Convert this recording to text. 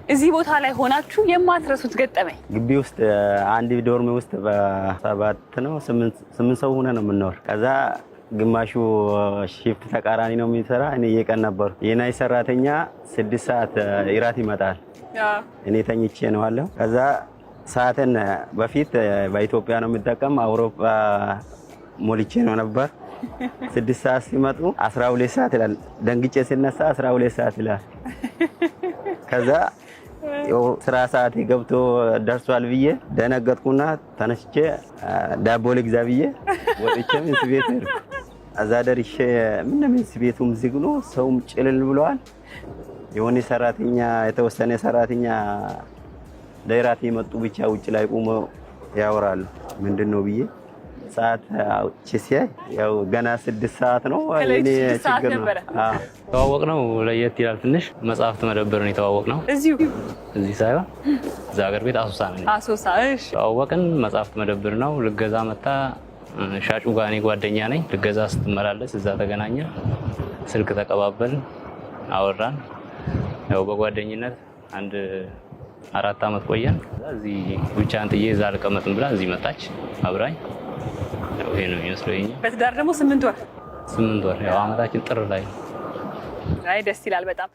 እዚህ ቦታ ላይ ሆናችሁ የማትረሱት ገጠመኝ? ግቢ ውስጥ አንድ dorm ውስጥ በሰባት ነው ስምንት ሰው ሆነ ነው የምንኖር። ከዛ ግማሹ shift ተቃራኒ ነው የሚሰራ። እኔ የቀን ነበሩ። የ night ሰራተኛ 6 ሰዓት እራት ይመጣል። እኔ ተኝቼ ነው አለሁ። ከዛ ሰዓትን በፊት በኢትዮጵያ ነው የምጠቀም፣ አውሮፓ ሞልቼ ነው ነበር። 6 ሰዓት ሲመጡ 12 ሰዓት ይላል። ደንግጬ ስነሳ 12 ሰዓት ይላል። ከዛ ስራ ሰዓት ገብቶ ደርሷል ብዬ ደነገጥኩና ተነስቼ ዳቦ ልግዛ ብዬ ወጥቼ ምንስ ቤት ሄድኩ። እዛ ደርሼ ምንም ምንስ ቤቱም ዝግ ነው፣ ሰውም ጭልል ብለዋል። የሆነ ሰራተኛ የተወሰነ ሰራተኛ ለእራት የመጡ ብቻ ውጭ ላይ ቆመው ያወራሉ። ምንድን ነው ብዬ ሰዓት አውጥቼ ሲያይ ያው ገና 6 ሰዓት ነው። ከሌሊቱ የኔ 6 ሰዓት ችግር ነው። ነበረ። አዎ። የተዋወቅነው ለየት ይላል ትንሽ። መጽሐፍት መደብር ነው የተዋወቅነው። እዚሁ? እዚህ ሳይሆን እዛ ሀገር ቤት አሶሳ ነው። አሶሳ። እሺ። ተዋወቅን። መጽሐፍት መደብር ነው። ልገዛ መጣ። ሻጩ ጋር እኔ ጓደኛ ነኝ። ልገዛ ስትመላለስ እዛ ተገናኘን። ስልክ ተቀባበልን፣ አወራን። ያው በጓደኝነት አንድ 4 ዓመት ቆየን። ከዛ እዚህ ብቻህን ጥዬ እዛ አልቀመጥም ብላ እዚህ መጣች አብራኝ። ያው ይሄ ነው የሚመስለው የእኛ። በትዳር ደግሞ 8 ወር። 8 ወር፣ ያው አመታችን ጥር ላይ ነው። አይ፣ ደስ ይላል በጣም።